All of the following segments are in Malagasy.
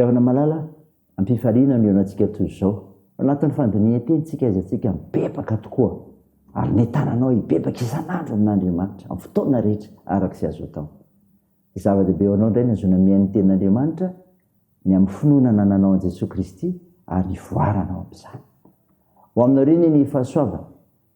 Ry havana malala, am-pifaliana no ionantsika toy izao. Ao anatin'ny fandinihan-teny tsika izay tsika mibebaka tokoa ary nentananao hibebaka isan'andro amin'Andriamanitra amin'ny fotoana rehetra araka izay azo atao. Zava-dehibe ho anao indray ny hazoana mihaino ny tenin'Andriamanitra, ny amin'ny finoana anananao an'i Jesoa Kristy ary ny hivoaranao amin'izany. Ho aminareo anie ny fahasoavana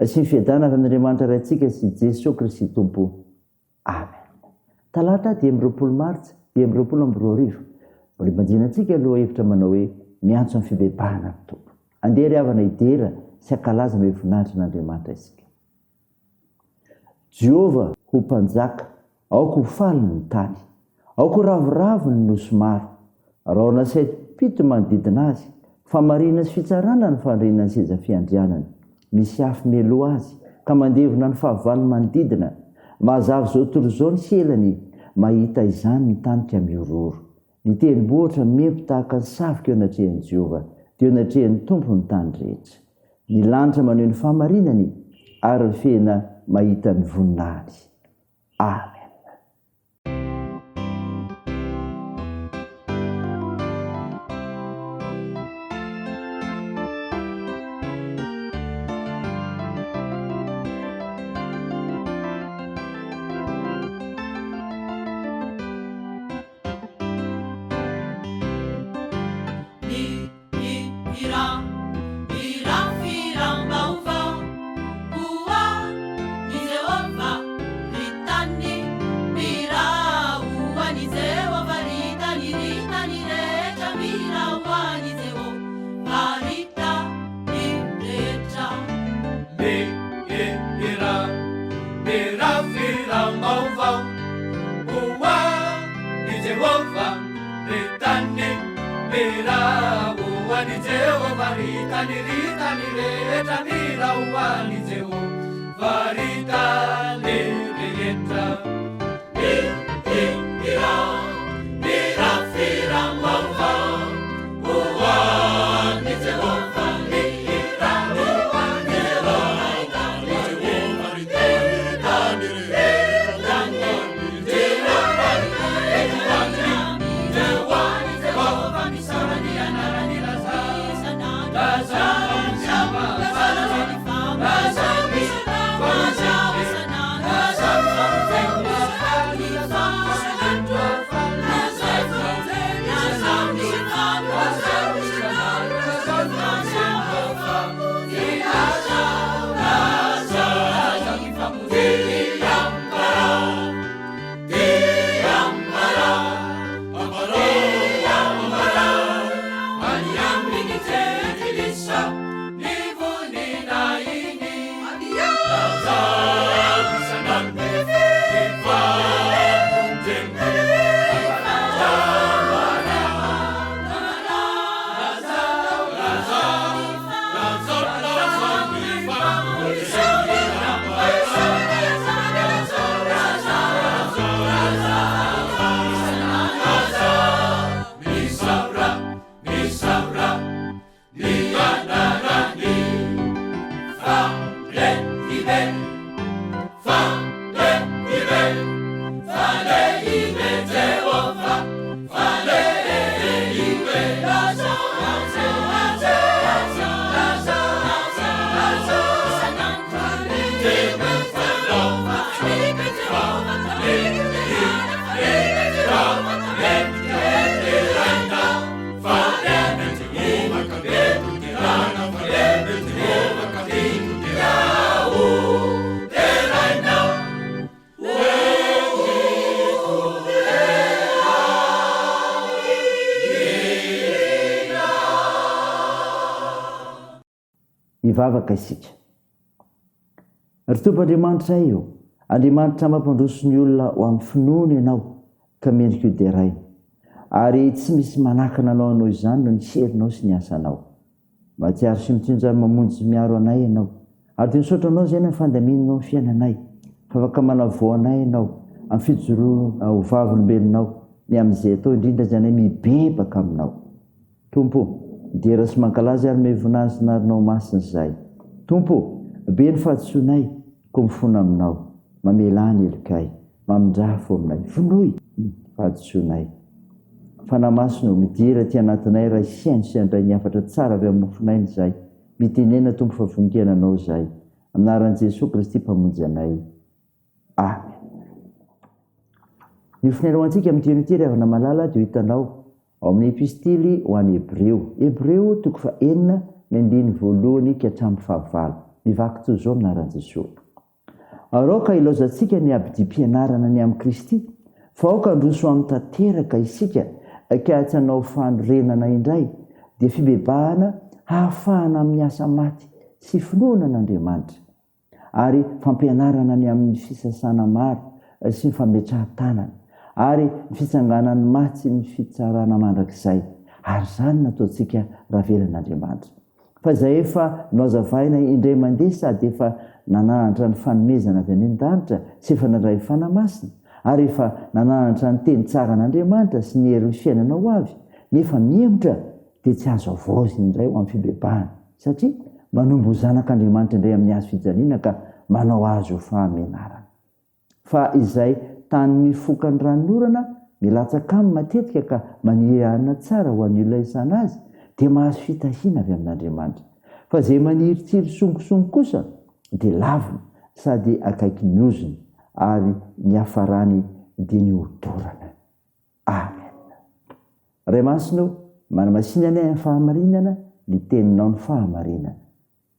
sy ny fiadanana avy amin'Andriamanitra Raintsika sy Jesoa Kristy Tompo. Amen. Talata 25 Martsa 2025. Mbola ibanjina antsika lohahevitra manao hoe Miantso amin'ny fibebahana ny Tompo. Andeha ry havana hidera sy hankalaza ny voninahitr' Andriamanitra isika. Jehovah ho mpanjaka, aoka ho faly ny tany. Aoka ho ravoravo ny nosy maro. Rahona saim-pito manodidina azy, fahamarinana sy fitsarana ny fanorenan'ny seza fiandrianany. Misy afo mialoha azy, ka mandevona ny fahavalony manodidina. Mahazava izao tontolo izao ny selany, mahita izany ny tany ka mihorohoro. Ny tendrombohitra miempo tahaka ny savoka eo anatrehan'i Jehovah, dia eo anatrehan'ny Tompo ny tany rehetra. Ny lanitra maneho ny fahamarinany, ary ny fehina mahita ny voninahiny. Amen. Mivavaka isika. Ry Tompo Andriamanitray ô, Andriamanitra mampandroso ny olona ho amin'ny finoana Ianao, ka mendrika ho deraina. Ary tsy misy manakana Anao hanao izany noho ny herinao sy ny asanao. Mahatsiaro sy mitsinjo ary mamonjy sy miaro anay Ianao. Ary dia misaotra Anao izay amin'ny fandaminanao ny fiainanay. Fa afaka manavao anay Ianao amin'ny fijoroana ho vavolombelonao ny amin'izay atao indrindra izay anay mibebaka Aminao. Tompo o, midera sy mankalaza ary mivona ny anaranao masina izahay. Tompo o, be ny fahadisoanay, koa mifona Aminao. Mamelà ny helokay. Mamindrà fo aminay. Vonoy ny fahadisoanay. Fanahy Masina ô, midira aty anatinay raha hihaino sy handray ny hafatra tsara avy amin'ny mofonaina izahay. Mitenena Tompo fa vonon-kena Anao izahay. Amin'ny anaran'i Jesoa Kristy Mpamonjy anay. Amen. Ny mofonaina ho antsika amin'ity anio ity ry havana malala dia ho hitanao ao amin'ny Epistily ho an'ny Hebreo. Hebreo toko fahenina ny andininy voalohany ka hatramin'ny fahavalo. Mivaky toy izao amin'ny anaran'i Jesoa. Ary aoka hilaozantsika ny abidim-pianarana ny amin'i Kristy, fa aoka handroso aminy tanteraka isika ka tsy hanao fanorenana indray, dia fibebahana hahafahana amin'ny asa maty sy finoana an'Andriamanitra, ary fampianarana ny amin'ny fisasana maro sy ny fametrahan-tanana, ary ny fitsanganan'ny maty sy ny fitsarana mandrakizay. Ary izany no nataontsika raha avelan'Andriamanitra. Fa izay efa nohazavaina indray mandeha sady efa nananatra ny fanomezana avy any an-danitra sy efa nandray ny Fanahy Masina, ary efa nananatra ny teny tsaran'Andriamanitra sy ny herin'ny fiainana ho avy, nefa mihemotra, dia tsy azo havaozina indray ho amin'ny fibebahana, satria manombo ho zanak'Andriamanitra indray amin'ny hazo fijaliana ka manao azy ho fahamenarana. Fa izay tany mifoka ny ranonorana milatsaka aminy matetika ka maniry hanina tsara ho an'ny olona isana azy dia mahazo fitahiana avy amin'Andriamanitra. Fa izay maniry tsilo songosongo kosa dia lavina sady akaiky ny ozona ary ny hiafarany dia ny hodorana. Amen. Ray Masina ô, manamasina anay amin'ny fahamarinana, ny teninao ny fahamarinana.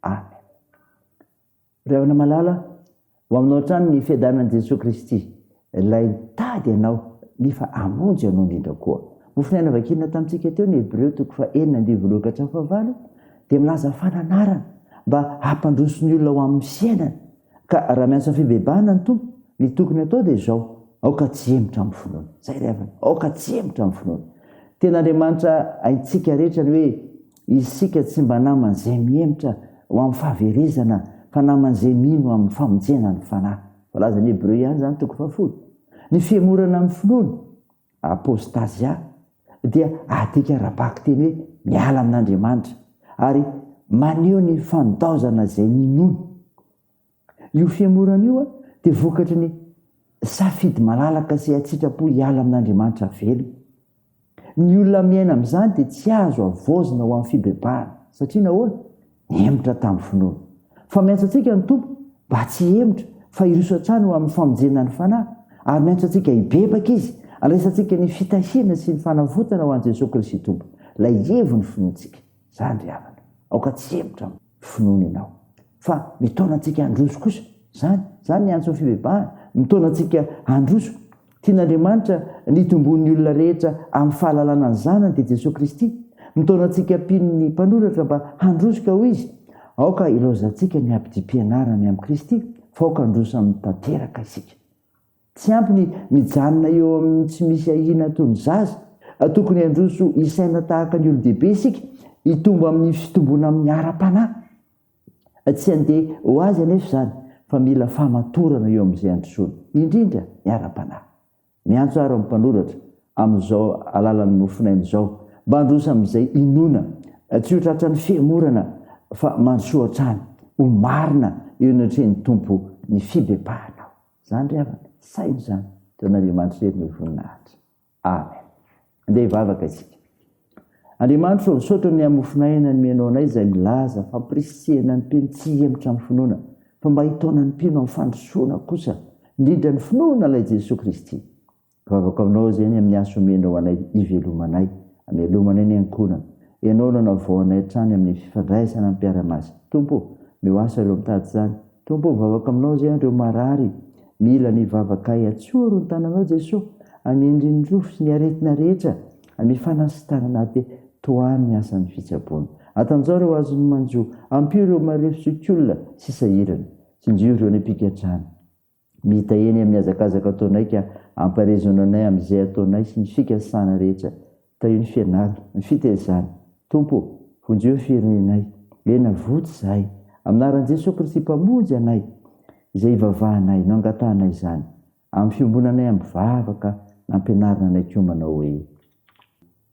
Amen. Ry havana malala, ho aminao hatrany ny fiadanan'i Jesoa Kristy, Ilay nitady anao nefa hamonjy anao indrindra koa. Mofon'aina vakina tamintsika teo ny Hebreo toko fahenina andininy voalohany ka hatramin'ny fahavalo dia milaza fananarana mba hampandroso ny olona ho amin'ny fiainana. Ka raha miantso ny fibebahana ny Tompo, ny tokony hatao dia izao, aoka tsy hihemotra amin'ny finoana. Izay ry havana, aoka tsy hihemotra amin'ny finoana. Tian'Andriamanitra haintsika rehetra ny hoe Isika tsy mba naman'izay mihemotra ho amin'ny fahaverezana fa naman'izay mino amin'ny famonjena ny fanahy. Voalazan'ny Hebreo ihany izany toko fahafolo. Ny fihemorana amin'ny finoana, apôstazia, dia adika ara-bakiteny hoe miala amin'Andriamanitra ary maneho ny fandaozana izay ninoana. Io fihemorana io dia vokatry ny safidy malalaka sy an-tsitrapo hiala amin'Andriamanitra velona. Ny olona miaina amin'izany dia tsy azo havaozina ho amin'ny fibebahana. Satria nahoana? Nihemotra tamin'ny finoana. Fa miantso antsika ny Tompo mba tsy hihemotra fa hiroso hatrany ho amin'ny famonjena ny fanahy, ary miantso antsika hibebaka Izy, handraisantsika ny fitahiana sy ny fanavotana ho an'i Jesoa Kristy Tompo, ilay hevon'ny finoantsika. Izany ry havana. Aoka tsy hihemotra amin'ny. finoana ianao. Fa mitaona antsika handroso kosa izany. Izany ny antson'ny fibebahana. Mitaona antsika handroso. Tian'Andriamanitra ny hitomboan'ny olona rehetra amin'ny fahalalana ny Zanany, dia Jesoa Kristy. Mitaona antsika mpino ny mpanoratra mba handroso ka hoy izy, Aoka hilaozantsika ny abidim-pianarana amin'i Kristy, fa aoka handroso amin'ny tanteraka isika. Tsy ampy ny mijanona eo amin'ny tsy misy ahiana toy ny zaza. Tokony handroso hisaina tahaka ny olon-dehibe isika, hitombo amin'ny fitomboana amin'ny ara-panahy. Tsy handeha ho azy anefa izany, fa mila fahamatorana eo amin'izay handrosoana, indrindra ny ara-panahy. Miantso àry ny mpanoratra, amin'izao alalan'ny mofonaina izao, mba handroso amin'izay inoana, tsy ho tratran'ny fihemorana, fa mandrosoa hatrany ho marina eo anatrehan'ny Tompo ny fibebahanao. Izany ry havana, saino izany, dia an'Andriamanitra irery ny voninahitra. Amen. Andeha hivavaka isika. Andriamanitra ô, misaotra ny amin'ny mofon'aina nomenao anay izay milaza fampirisihana ny mpino tsy hihemotra amin'ny finoana, fa mba hitaona ny mpino amin'ny fandrosoana kosa, indrindra ny finoana ilay Jesoa Kristy. Mivavaka aminao izay ny amin'ny asa omenao anay hivelomanay, hamelomanay ny ankohonana. Ianao no anavao anay hatrany amin'ny fifandraisana amin'ny mpiara-miasa. Tompo ô, omeo asa ireo mitady izany. Tompo ô, mivavaka aminao izay an'ireo marary mila ny vavakay. Atsoro ny tananao Jesoa, amin'ny endriny rofy sy ny aretina rehetra, amin'ny fanasitranana ary dia tohano ny asan'ny fitsaboana. Atanjao ireo azon'ny manjo, ampio ireo marefo zokiolona sy sahirana. Tsinjio ireo any am-pigadrana. Mita eny amin'ny hazakazaka ataonay ka ampaherezano anay amin'izay ataonay sy ny fikasana rehetra. Tahio ny fianarana, ny fitaizana. Tompo ô, vonjeo ny firenenay. Eny avoty izahay. Amin'ny anaran'i Jesoa Kristy Mpamonjy anay, izay ivavahanay, no angatahanay izany. Amin'ny fiombonanay amin'ny vavaka nampianarina anay koa manao hoe.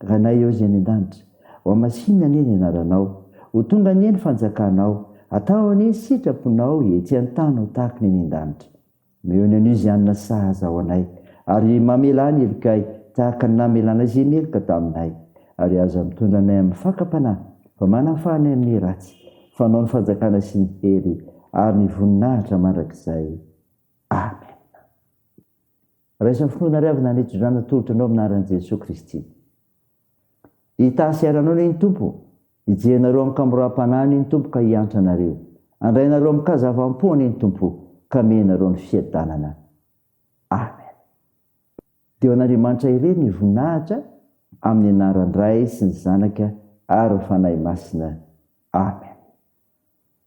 Rainay eo izay any an-danitra, ho hamasinina anie ny anaranao, ho tonga anie ny fanjakanao, atao anie ny sitraponao ety an-tany ho tahaky ny any an-danitra. Omeo ny anio izay hanina sahaza ho anay, ary mamelà ny helokay, tahaka ny namelanay izay meloka taminay. Ary aza mitondra anay amin'ny fakam-panahy, fa manafaha anay amin'ny ratsy, fa Anao ny fanjakana sy ny hery ary ny voninahitra mandrakizay. Amena. Raiso ny finoana ry havana ny tsodrano atolotra anao amin'ny anaran'i Jesoa Kristy. Hitahy sy hiaro anao anie ny Tompo, hijery anareo amin-kamoram-panahy anie ny Tompo ka hiantra anareo. Handray anareo amin-kazavam-po anie ny Tompo ka hamehy anareo ny fiadanana. Amen. Dia ho an'Andriamanitra irery ny voninahitra amin'ny anaran-dRay sy ny Zanaka ary ny Fanahy Masina. Amen.